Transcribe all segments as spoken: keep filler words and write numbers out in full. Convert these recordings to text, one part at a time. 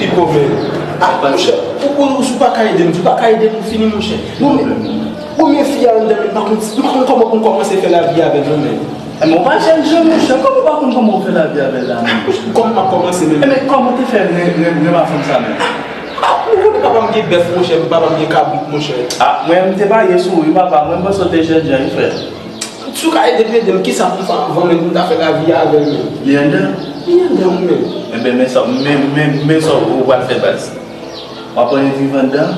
Pipo, men. Ah, monchè, ou, ou, ou, si w pa ka ede m, si w pa ka ede m, ou fini, monchè. Non, men, ou, men fi a anndan, men, m pa konn, m pa konn kòman pou m kòmanse fè lavi avè l, non, men. Enben, ou pa jèn jan, monchè, kòman ou pa konn kòman ou fè lavi avè l la, menm? Kòman m ap kòmanse, menm? Enben, kòman ou te fè ren-, ren-, renmen fanm sa, menm? Ah, ou konnen papa m gen bèf, monchè, papa m gen kabrit, monchè. Ah, mwen, m te parye sou ou, wi, papa, mwen, m panse w te jèn jan, wi, frè. Si w ka ede m, ede m, kisa pou m fè anvan menm pou m ta fè lavi avè l menm? Li anndan? Li anndan wi menm. Enben, men sa, men, men, men sa ou pral fè, baz. W ap annik viv anndan,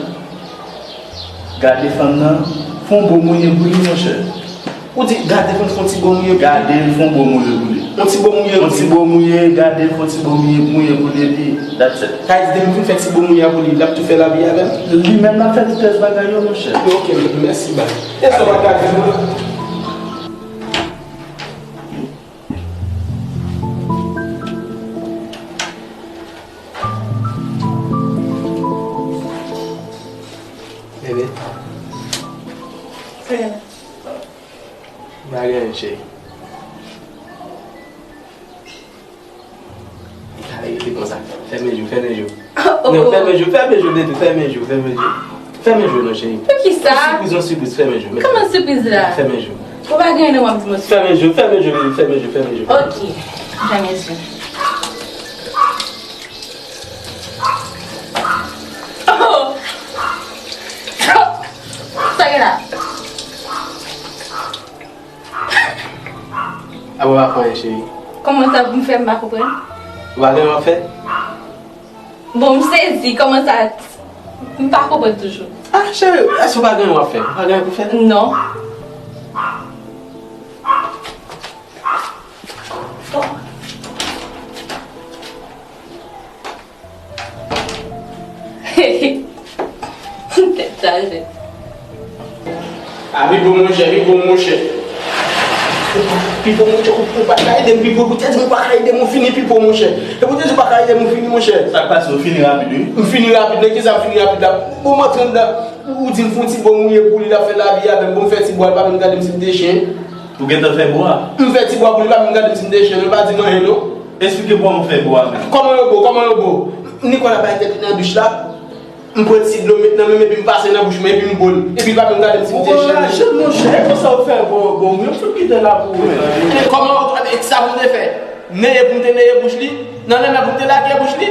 gade fanm nan, fè yon bon mouye pou li, monchè. Ou di gade fanm, fè yon ti bon mouye pou li? Gade l, fè yon bon mouye pou li. Yon ti bon mouye pou li? Yon ti bon mouye, gade l, fè yon ti bon mouye, mouye pou li, epi that's it. Sa vle di depi m fin fè ti bon mouye a pou li, l ap tou fè lavi avè m? Li menm l ap fè tout rès bagay yo, monchè. Ok, mèsi, baz. E sa w pa ka di mwen? Bebe. Sa gen la? Pa gen anyen, cheri. Ay, rete konsa. Fèmen je w, fèmen je w. Oh, non, oh. Fèmen je w, fèmen je w, Bebe, fèmen je w, fèmen je w. Fèmen je w non, cheri. Poukisa? Yon sipriz, yon sipriz, fèmen je w. Kòman sipriz la? Fèmen je w. Ou pa gen anyen w ap di m? Fèmen je w, fèmen je w, Bebe, fèmen je w, fèmen je w. Ok. Fèmen je w. Oh! Sa gen la? Apa w pa fè anyen, cheri? Kòman sa pou m fè m pa konprann? Ou pa gen anyen w ap fè? Bon, m sezi, kòman sa? M pa konprann toujou. Ah, cheri, èske w pa gen anyen w ap fè? Ou pa gen anyen pou fè? Non. Tèt chaje. Ah, Pipo monchè, Pipo monchè. Pipo monchè, ou, ou pa ka ede m, Pipo, ou te di m ou pa ka ede m, ou fini, Pipo monchè. E ou te di ou pa ka ede m, ou fini, monchè. Sa k pase, ou fini rapid, wi. M fini rapid, nan kisa m fini rapid la? Bon, m antre anndan, ou di m fè yon ti bon mouye pou li, l ap fè lavi avè m, bon, m fè ti bwa, l pa menm gade m si m te chen. Ou gentan fè bwa? M fè ti bwa pou li, l pa menm gade m si m te chen, non, l pa di m anyen, non. Esplike m kòman w fè bwa menm. Kòman yo bo, kòman yo bo? Nikola bay tèt li nan douch la. M pran ti dlo met nan men m epi m pase nan bouch mwen epi m bo l. Epi l pa menm gade m si m te chen. Ou anraje l, monchè. E konsa w fè bon, bon, mwen fout kite l la pou ou, tande. E kòman w, e sa pou m te fè? Neye pou m te neye bouch li? Nan menm pou m te lage bouch li?